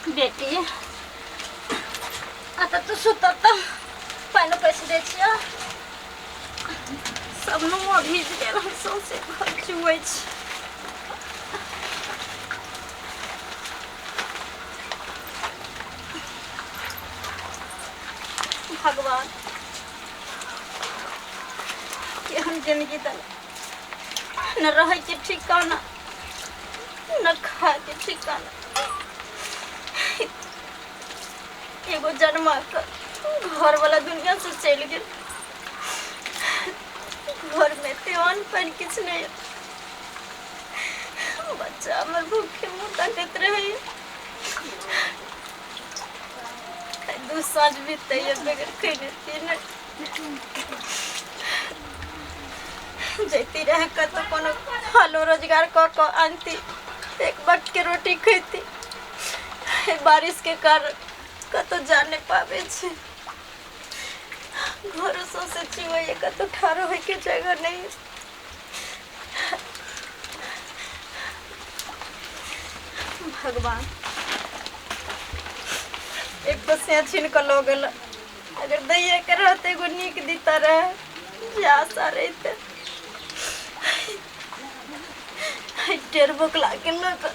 बेटी आ तऽ तू सुतऽ तऽ पानि पैस दै छियौ सब नुआ भीज गेल हन सौंसे घर चुऐ छै भगवान केहन जिंदगी दल न रहै के ठिकाना न खाय के ठिकाना एगो जन्मा के घर वाला दुनिया से चलि गेल घर में ते अन्न पानि किछु नहि बच्चा हमर भूखे मुँह ताकैत रहैए दू साँझ बीतैए बगैर खैने पीने जैती रहे कतौ कोनो हालो रोजगार कऽ कऽ आनती एक वक्त के रोटी खैती बारिश के कारण कतौ जा नहि पाबै छै घरो सौंसे चुअइए कतौ ठाढ़ो होइके जगह नहि भगवान एक तो से छीन कऽ लऽ गेल अगर दैये के रहते एगो नीक दिता रहे जे आशा रहिते टेर बोकला के लऽ कऽ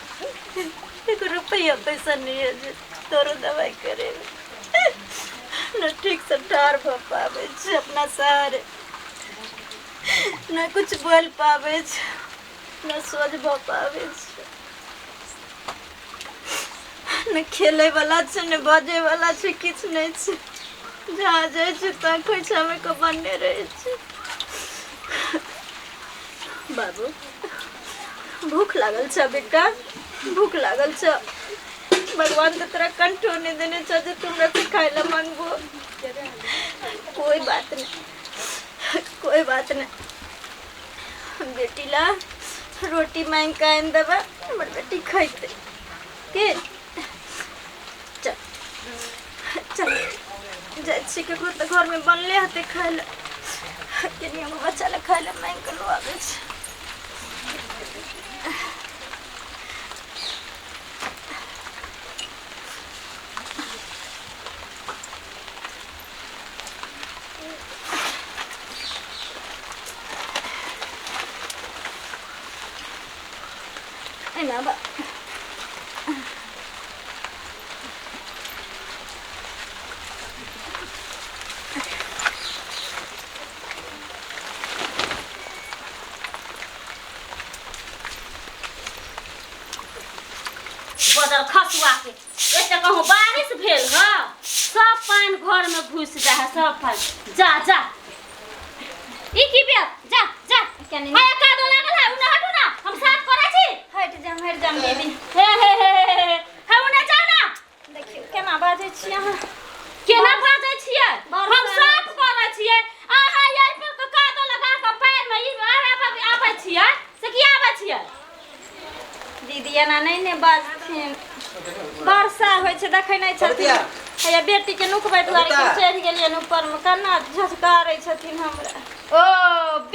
एगो रुपैआ पैसा नहीं है जे तोरो दवाइ करे न ठीक से ठाढ़ भऽ पाबै छै अपना सहारे न कुछ बोल पाबै छै न सोझ भऽ पाबै छै न खेलै वाला छै न बाजै वाला छै किछु नहि छै जहाँ जाइ छै तहाँ खोइछामे कऽ बन्ने रहै छै बाबू भूख लागल छ बेटा भूख लागल छ भगवान तऽ तोरा कंठो नहि देने छ जे तू हमरा से खाय लए मांगबो कोई बात नहीं कोई बात नहीं बेटी ला रोटी मांग के आनि देबै हमर बेटी खैतै के चल चल जाइ छी ककरो तऽ घरमे बनले हेतै खाय लए कनि एगो बच्चा लए खाय लए मांगि कऽ लऽ आबै छी एना बा बदल खसुआ के एते कहूँ बारिश भेल ह सब पानि घर में घुस जा है सब पानि जा जा ई की भेल जा जा कनी हाय कादो लागल है उन्ने हटू ना हम साफ करै छी हटि जाम हटि जाम बेबी हे हे हे हे हे हे उन्ने जाओ ना देखियौ केना बाजै छी अहाँ केना बाजै छियै बड़ हम साफ करै छियै अहाँ एहि पर के कादो लगा के पैर में ई आबै आबै छियै से की आबै छियै दीदी एना नहि ने बाजथिन वर्षा होइ छै देखै नहि छथिन कविता। हैया बेटीके नुकबै दुआरे कविता। चढ़ि गेलियनि ऊपरमे केना झझकारै छथिन हमरा ओ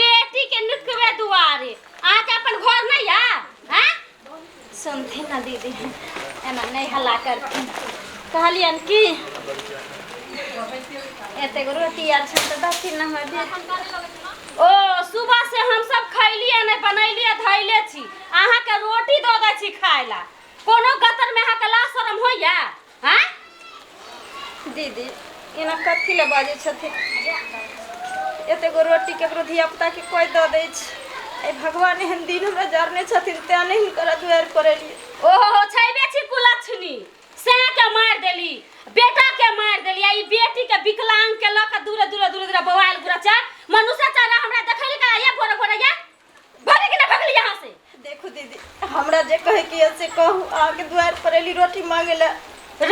बेटी के नुकबे दुआरे अहाँके अपन घर नहीं है हैं सुनथिन ने दीदी एना नहि हल्ला करथिन कहलियनि की एतेक रोटी आर छनि तऽ दथिन ने हमर बेटी ओ सुबह से हम सब खैलिए नहीं बनैलिए धैले छी अहाँके रोटी दऽ दै छी खाय ला कोनो गतर में अहाँके लाज शरम होइया हैं दीदी एना कथी लए बाजै छथिन एतेक रोटी केकरो धिया पुताके कोइ दऽ दै छै एहि भगवान एहन दिन हमरा जरने छथिन तेँ नहि हिनकर दुआरि पर एलियै ओहो छैबे छी कुलक्षणी से के मारि देली बेटा के मारि देली आ ई बेटी के विकलांग के लऽ के दूरे दूरे दूरे दूरे बवाल गुरा चा मनुष्य चारा हमरा देखै लए का या भोरे भोरे या भगे कि ना भगली यहाँ से देखू दीदी हमरा जे कहै के यऽ से कहू अहाँके दुआरि पर एली रोटी मांगे लए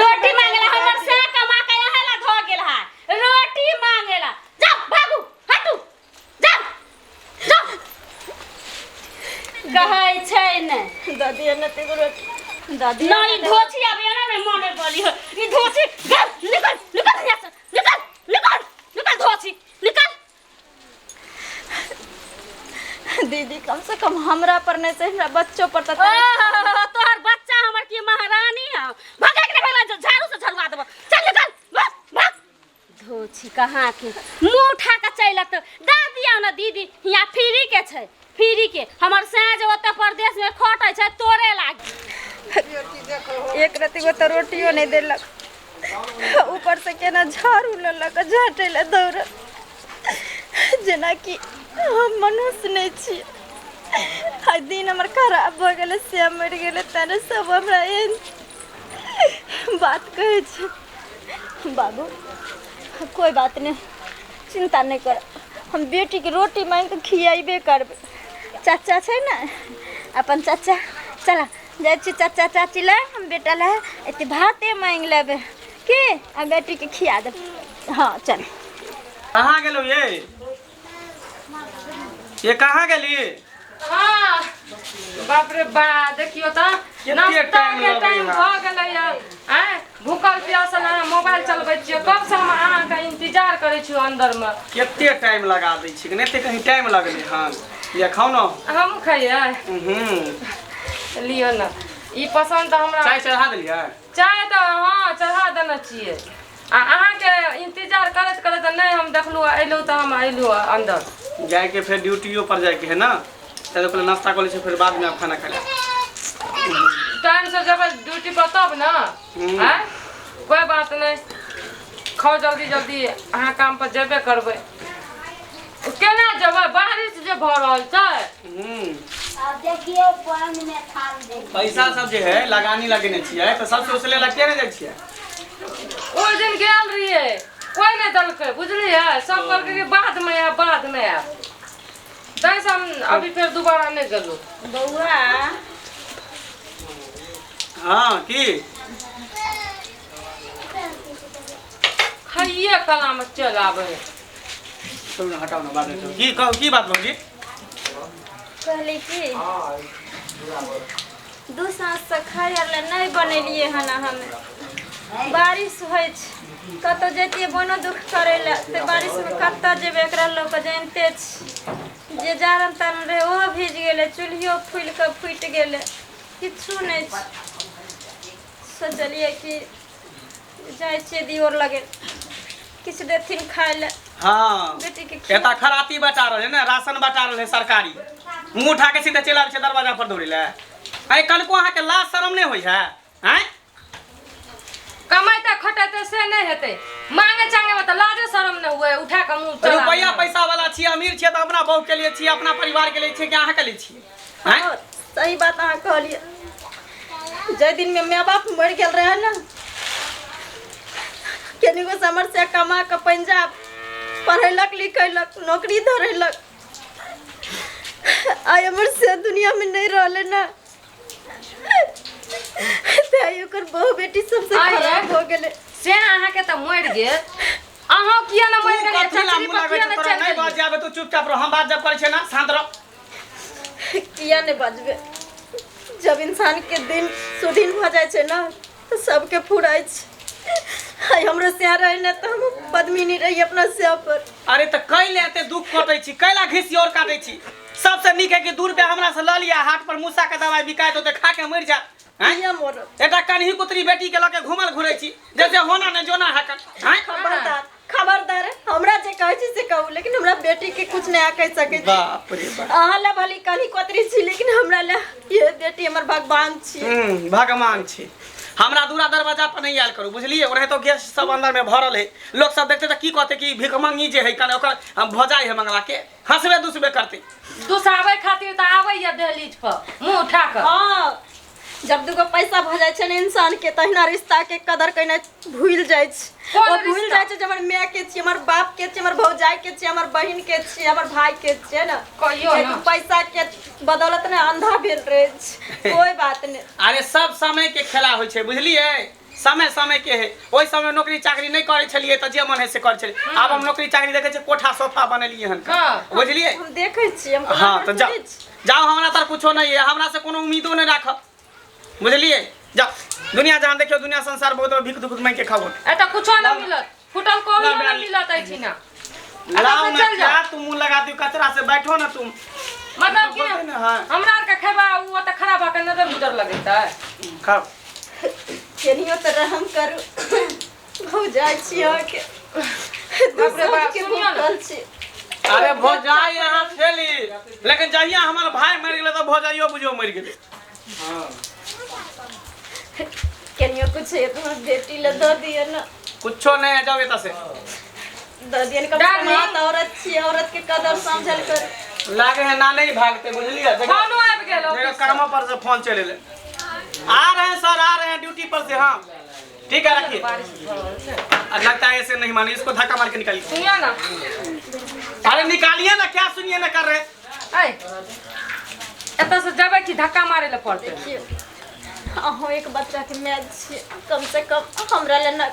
रोटी मांगेला हमर से कमा के यहाँ ला धो गेल है रोटी मांगेला जाओ भागू हटू जाओ जाओ कहै छै ने दऽ दिअ ने एतेक रोटी दऽ दिअ ना ई धोछी आबे ना ने मने बोली हो ई धोछी गल निकल निकल यहाँ से निकल निकल निकल धोछी निकल दीदी कम से कम हमरा पर नहीं से हमरा बच्चों पर तऽ ओ तोहर बच्चा हमर की महारानी है भगे के भगला छी कहाँ के मुँह उठा के चलि अतौ दऽ दियौ ने दीदी हियाँ फ्री के छै फ्री के हमर साँझ ओतऽ परदेश में खटै छै तोरे लागी एक रत्ती गो तऽ रोटियो नहि देलक ऊपर से केना झाड़ू लेलक झाँटै लए दौड़ल जेनाकि हम मनुष्य नहि छी आइ दिन हमर खराब भऽ गेलै से मरि गेलै तेँ सब हमरा एहन बात कहै छै बाबू कोइ बात नहि चिन्ता नहि कर हम बेटीके रोटी माँगि कऽ खिएबे करबै चाचा छै ने अपन चाचा चला जाइ छी चाचा चाची लए हम बेटा लए एते भाते माँगि लेबै की आ बेटीके खिया देबै हँ चल कहाँ गेलौ ये ये कहाँ गेली हाँ बाप रे बा देखियो तऽ कते नाश्ता टाइम के लगै टाइम है? भऽ गेलै आँय भूखल प्यासल अहाँ मोबाइल चलबै छियै कब से हम अहाँके इंतजार करै छियै अंदरमे कते टाइम लगा दै छी नहि एते कहीं टाइम लगलै हन ये खाउ ने हमहूँ खइयै हूँ लियौ ने ई पसन्द तऽ हमरा चाय चढ़ा देलियै चाय तऽ हँ चढ़ा देने छियै आ अहाँके इंतजार करैत करैत नहि हम देखलहुँ अयलहुँ तऽ हम अयलहुँ अन्दर जाइके फेर ड्यूटियो पर जाइके है ना तब पहले नाश्ता कऽ लै छियै फेर बादमे आब खाना खाइ लए टाइमसँ जेबै ड्यूटी पर तब ने आँय कोइ बात नहि खाउ जल्दी जल्दी अहाँ काम पर जेबे करबै केना जेबै बारिश जे भऽ रहल छै हूँ देखियौ पानि मे थाल दे पैसा सब जे है लगानी लगेने छियै तऽ सबसे उसले लग किया नहि जाइ छियै ओहि दिन गेल रहियै कोइ नहि देलकै बुझलियै सब कहलकै कि बादमे आयब बादमे आयब ताहिसँ हम अभी फेर दोबारा नहि गेलहुँ बौआ हँ की खाइए कलामे चलि आबै है छोड़ू ने हटाउ ने बाद में छोड़ू। की कहू की बात भौजी कहली कि दू साँझसँ खाय आर लए नहि बनेलियै हन हम बारिश होइ छै कतहु जैतियै बोनो दुख करै लए तऽ बारिशमे कतऽ जेबै एकरा लऽ कऽ जानिते छी जे जारन तारन रहै ओहो भीज गेलै चूल्हियो फूलि कऽ फूटि गेलै किछु नहि छै सोचलियै कि जाइ छियै दियोर लगे किछु देथिन खाय लए हाँ बेटीके खिया एतऽ खराती बटा रहल है ने राशन बटा रहल है सरकारी मुँह उठा के सीधे चलि आबै छै दरवाजा पर दौड़े लए अरे कनको अहाँके लाज शरम नहि होइ है आँय कमाइते खटेते से नहि हेतै मांगे चांगे में तऽ लाजे शरम नहि हुए उठा कऽ मुँह चला रुपैआ पैसा वाला छियै अमीर छियै तऽ अपना बहू के लिए छियै अपना परिवार के लिए छियै कि अहाँके लिए छियै आँय हँ, सही बात अहाँ कहलियै जाहि दिनमे माय बाप मरि गेल रहै ने केनिको समस्या कमा कऽ पंजाब पढ़ेलक लिखेलक नौकरी धरेलक आइ हमर से दुनियामे नहि रहलै ने तऽ आइ ओकर बहु बेटी सबसे आइ खराब हो गेलै से अहाँके तऽ मरि गेल अहाँ किया ने मरि तू गेलियै कथी ला चचरी मुँह पर लगबै किया छौ? ने तोरा चलि नहि गेलियै बाज आबै तू चुपचाप रह हम बात जब करै छियै ना शांत रह किया नहि बजबै जब इंसानके दिन सुधीन भऽ जाइ छै ने तऽ सबके फुराइ छै आइ हमरो स्या रहै ने तऽ हम पद्मिनी रही अपना स्या पर अरे तऽ कै ले एते दुख कटै छी कै ला घिसी और काटै छी सबसे नीक है कि 2 रुपया हमरा से लऽ लिअ हाट पर मूसा के दवाई बिकाय दो तऽ खा के मरि जा आँय? किया मरब एकटा कन्ही कुतरी बेटी के लऽ के घूमल घुरै छी जैसे होना ने जोना हकन आँय? खबरदार खबरदार हमरा जे कहै छी से कहू लेकिन हमरा बेटी के कुछ नहीं कहि सकै छी बाप रे बाप अहाँ लए भली कनी कोतरी छी लेकिन हमरा लए ये बेटी हमर भगवान छी भगवान छी हमरा दूरा दरवाजा पर नहीं आयल करू बुझलिए ओनाहितो तो गैस सब अंदर में भरल है लोग सब देखते तऽ की कहते कि भिखमंगी जे है कने ओकर हम भजाई है मंगला के हंसबे दुसबे करते दुसाबै खातिर तऽ आबैया दहलीज पर मुँह उठा कऽ हाँ जब दूगो पैसा भऽ जाइ छै ने इंसान के तहिना रिश्ता के कदर केनाइ भूलि जाइ छै कोन ओ भूलि रिश्ता? जाइ छै जे हमर माय के छी हमर बाप के छी हमर भौजाई के छी हमर बहिन के छी हमर भाई के छी ने कहियौ एक ने। पैसा के बदौलत ने अंधा भेल रहै छै कोई बात नहि अरे सब समय के खेला होइ छै बुझलिए समय समय के है ओहि समय नौकरी चाकरी नहि करै छलियै तऽ जे मन है से करै छलियै आब हम नौकरी चाकरी देखै छियै कोठा सोफा बनेलियै हन हाँ। बुझलिए हम देखै छियै हम हाँ तऽ जाओ थोड़े छी। जाओ हमरा तर कुछो नहीं है हमरा से कोनो उम्मीदो नहीं राखब बुझलिए जाओ दुनिया जहां देखियो दुनिया संसार बहुत भीख दुख मांग के खाओ एतऽ कुछो नहि मिलत फुटल कौड़ियो लाउ, नहि मिलत एहिठिना लाओ एतऽ ना चलि क्या जाउ तुम मुंह लगा दियो कचरा से बैठो ना तुम मतलब कि बोलते ना, हाँ। हमरा आरके खेबा ओ ओतऽ खड़ा भऽ कऽ नजर गुजर लगेतै खाओ केनियो तऽ रहम करू भौजाइ छी अहाँके बाप रे बाप, के सुनियो ना। भूखल छी। अरे भौजाई यहाँ छेली, लेकिन जहिया हमर भाई मरि गेलै तऽ भौजाइयो बुझियो मरि गेलै। कनियो कुछ है तो बेटी ला दऽ दिअ ना। कुछो नहीं है, जाओ एतऽ से। दऽ दिअ ने कम से कम। डार्लिंग। हाथ औरत छी, औरत के कदर समझल कर। लागे है ना नहीं भागते, बुझलिए? देखो फोनो आबि गेल देखो, ऑफिस से। कर्मों पर से फोन चले ले। आ रहे हैं सर, आ रहे हैं ड्यूटी पर से। हाँ ठीक है, रखिए। बारिश भऽ रहल छै। और लगता है ऐसे नहीं माने, इसको धक्का मार के निकालिए। सुनियो ना। अरे निकालिए ना, क्या सुनिए ना कर रहे हैं? ऐ, एतऽ से जेबै कि धक्का मारै लए पड़तै? देखियौ, अहूँ एक बच्चाके माय छियै, कम से कम हमरा लए न,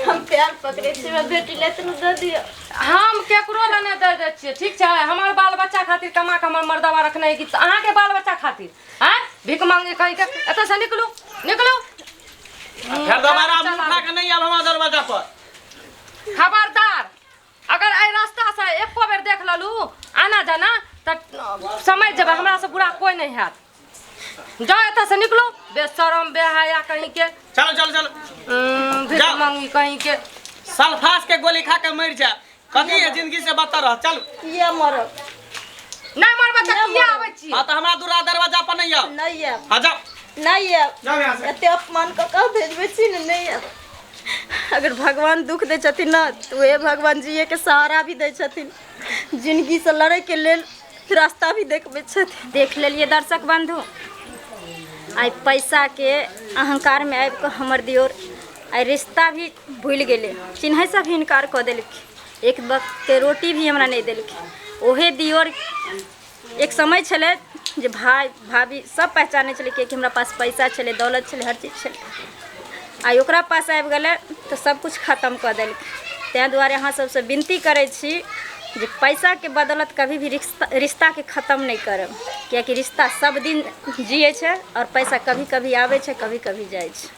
हम प्यार पकड़ै छी, हमरा बेटी लए तऽ दऽ दिअ। हम केकरो लए नहि दऽ दै छियै, ठीक छै? हमर बाल बच्चा खातिर कमा कऽ हमर मर्दवा रखने है कि अहाँके बाल बच्चा खातिर? आँय, भीख मांगे कहीं के। एतऽ से निकलू, निकलू। फिर दोबारा मुंह उठा के नहीं आब हमारा दरवाजा पर। खबरदार, अगर एहि रास्ता से एको बेर देख लेलू आना जाना तऽ समझ जेबै हमरा से बुरा कोई नहीं हैत। जाओ, एतऽ से निकलू, बेशरम बेहया कहीं के। चलो चलो चलो। भीख जाओ। मांगी कहीं के। सल्फास के गोली खा के मर जा, कथी है जिंदगी से बदतर रह। चल। किया मरब? नहि मरबै तऽ किया आबै छी? हाँ तो हमरा दूरा दरवाजा पर नहीं आओ। नहि आयब। हाँ जाओ। नहि आयब। जाओ यहाँ से। एते अपमान कऽ कऽ भेजबै छी ने, नहि आयब। अगर भगवान दुख दै छथिन ने तऽ उहे भगवान जियैके सहारा भी दै छथिन, जिनगीसँ लड़ैके लेल रास्ता भी देखबै छथिन। देख लेलियै दर्शक बन्धु, आइ पैसाके अहंकारमे आबि कऽ हमर दियोर आइ रिश्ता भी भूलि गेलै, चिन्हैसँ भी इनकार कऽ देलखिन, एक वक्तके रोटी भी हमरा नहि देलखिन। ओहे दियोर एक समय छलै जे भाय भाभी सब पहचानै छलै, कियाकि हमरा पास पैसा छलै, दौलत छलै, हर चीज छलै। आइ ओकरा पास आबि गेलै तऽ सबकिछु खतम कऽ देलकै। ताहि दुआरे अहाँ सबसँ विनती करै छी जे पैसाके बदौलत कभी भी रिश्ताके खतम नहि करब, कियाकि रिश्ता सब दिन जियै छै आओर पैसा कभी कभी आबै छै, कभी कभी जाइ छै।